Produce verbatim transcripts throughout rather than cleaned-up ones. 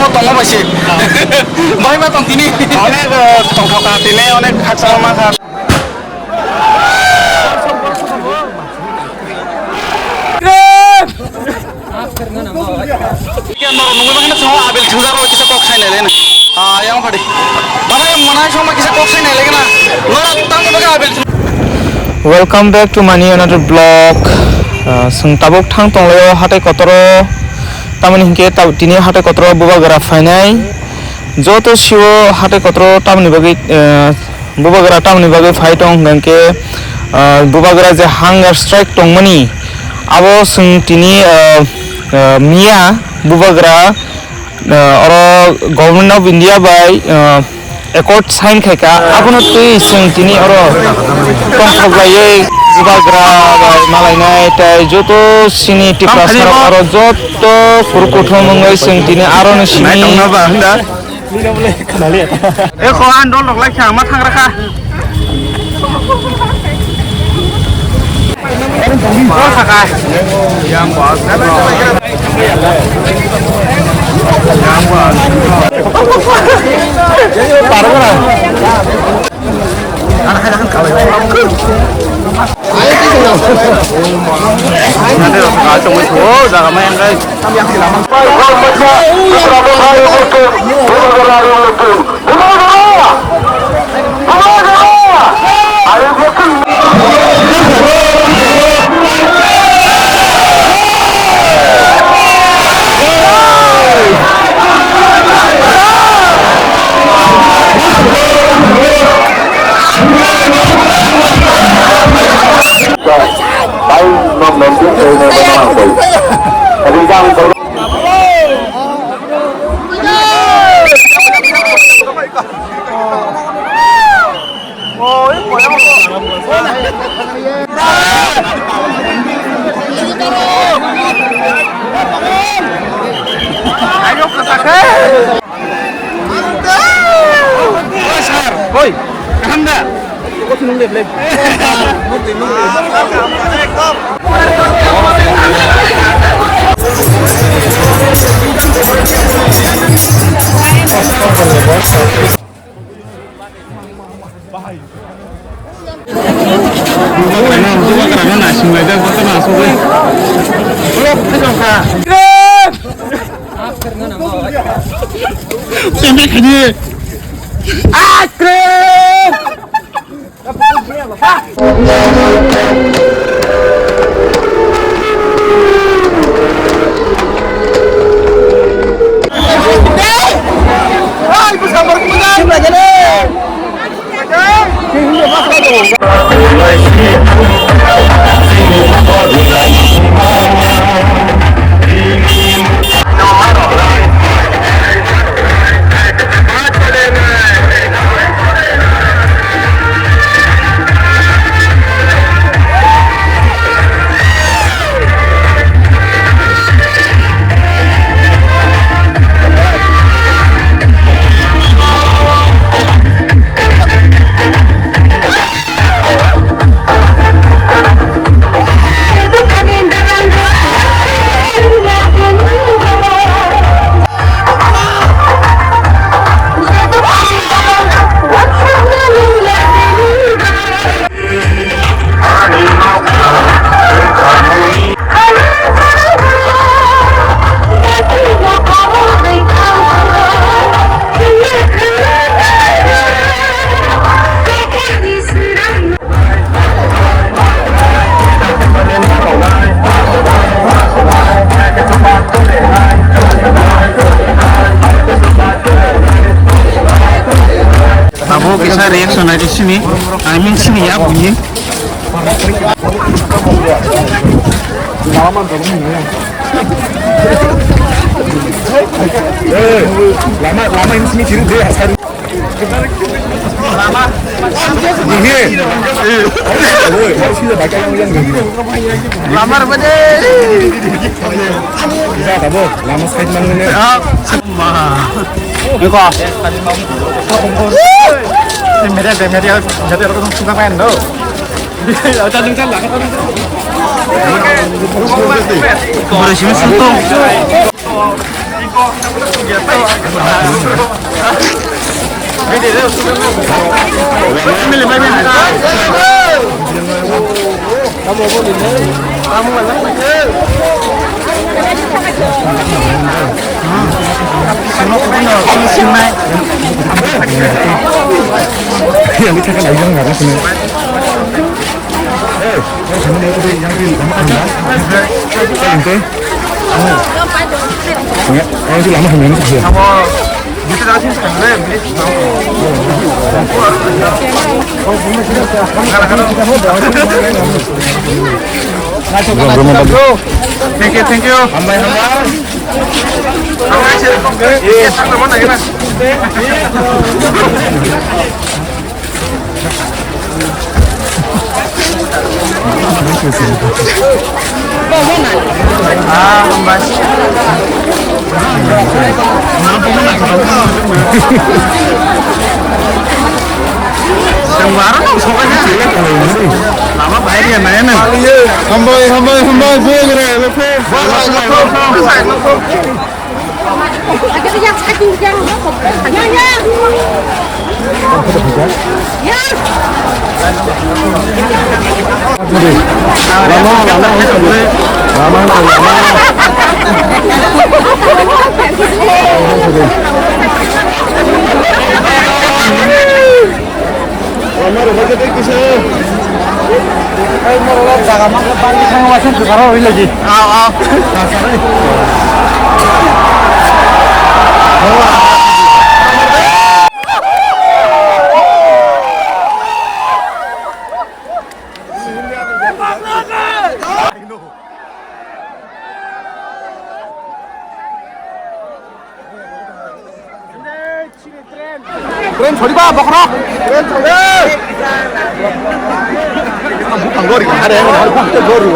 Tongo bai se. Bai ma tong tini. Onek, eh, tongthok kha tini, onek khaksa ma kha. Norok nungwi mangkha chwng Abel Chwngjar bai kisa kok sai nai le na. Ah, yang phadi. Baba yang manai song bai kisa kok sai nai le na. Norok tamo baga Abel Chwng- Welcome back to mani another vlog. Ah, chwng tabuk thang tonglaio hatai kotoro. Tamoni hinkhe tab-, tini hatai kotoro bubagra phainai. Joto siwo hatai kotoro tamoni bagwi, ah, Bubagra tamoni bagwi phai tong hwnkha khe, ah, bubagra je hunger strike tongmani, abo chwng tini, ah, ah, miya bubagra, ah, oro Government of India bai, ah, accord sign khaikha, abono twi chwng tini oro tongthok laiwi bubagra bai malainai tei joto chini Tiprasa rok aro joto kuru kuthum wngwi chwng tini aroni simi. Eh, kho, ang dol rok lai kha, ma thang rakha. Dol sakha. Yang bas. Yang bas. Parwara. Oi, sir. Oi, kaham da? Ice cream! Abo kisa reaction naidi sini, I mean sini ya bunyi. Lama, lama ini sini kiri deh, asal. Ini. Oi, harus kita baca yang yang ini. Lama apa deh? Bisa, apa? Lama sekali mana? Iko. Media, media, media itu suka main tuh. Bro, sini sentuh. Thank you, thank you. Hambai, hambai. Hambai, sir. Yes. Hambai, hambai, hambai, buya gere, lepe. Lama rwbaikhe tei kisa. Tei norok jaga mangkhe bari thangma se kwcharo rwilai di. Aw, aw. Train chhoriba bokhorok. Train chhori. Bupang gori, are, are, bupang gori.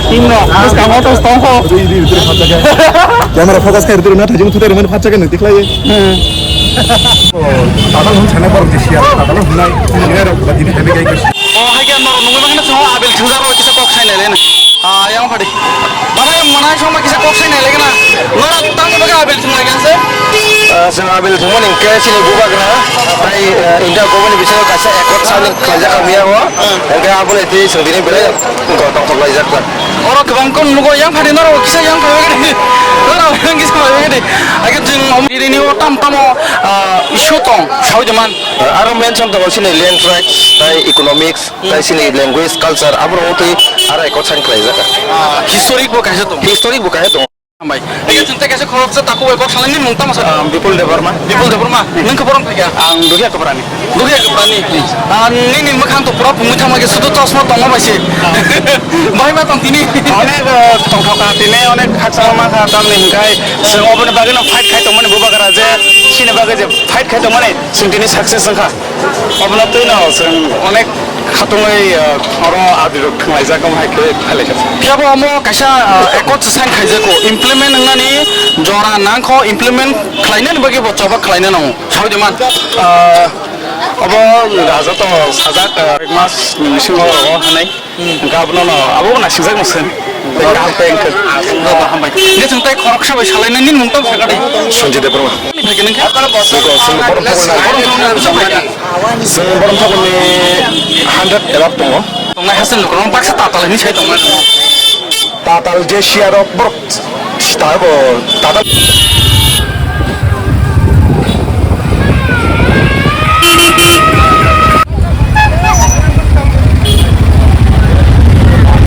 Team no, bwskango to tongkho. Camera focus khe rwdi rwna thajung thutai rwmani phatsa khe nwng tikhlaiwi. Hmm. Tadal hwn sana borok di siya, tadal hwn nai, nai rok ba dini hebe gai. O hai khe norok nungwi mangna chwng abel thwngjakrok kisa kok sai nai le na. Ah, yang phadi. Baba yang mana song ma kisa kok sai nai le na. Norok tang ba abel thwng lai kan se. Ah, chwng abel thwngmani hwnkhe chini bubagra tai, ah, India government ni bisingo kaisa accord sign khlaijak kha miya o. Hwnkhe aboni twi chwng tini belai tongthok laijak kha. Oro kwbang kok nugo yang phadi norok kisa yang phai bagwi di. Norok yang kisa phai bagwi di. Age jwng om diri ni o tam tamo, ah, issue tong sawi de man. Aro mention tongo chini land rights, tai economics, tai chini language, culture, aborok twi aro accord sign khlaijak. Ah, historic bo kaisa tong. Historic bo kaisa tong. Hambai. Ege chwng tei kaisa khoroksa takhuk bai kok salai nini mung tamo sa? Ah, Bipul Debbarma. Bipul Debbarma. Nwng khe borom thai kha? Ang Dukhiya Kaprani. Dukhiya Kaprani. Ah, nini mwkhang to pura phungwi thangma khe sudu chosma tongma bai se. Ah. Bahai ma tong tini. Onek, ah, tongthok kha tini, onek khakchangma kha tamni hwnkhe chwng oboni bagwi no fight khai tongmani bubagra je chini bagwi je fight khai tongmani chwng tini success wngkha. Obono twi no chwng onek khatungwi, ah, oro abirok thwnglaijak, omo hai khe phailai kha. Phiya bo omo kaisa, ah, accord se sign khaijak o, implement wngnani jora nangkho, implement khlainani bagwi bo choba khlaina nango. Saui de man. Ah, obo raja to sajak, ah, ek mas ni bisingo oro hanai. Hwnkhe abono no, abo bo naisingjakno se. Tei kaham tei wngkhe. Joto hambai. Hwnkhe chwng tei khoroksa bai salainani nini mung tamo sakha de. Sanjay Debbarma. Ni phai khe nang khe? Iko chwng borom thokni. Borom thokni bwsa phai kha? Chwng borom thokni hundred above tongo. Tongnai haste ni lukurok baksa tatal hinwi sai tongnai tongo. Tatal je siya rok borok sita bo tatal.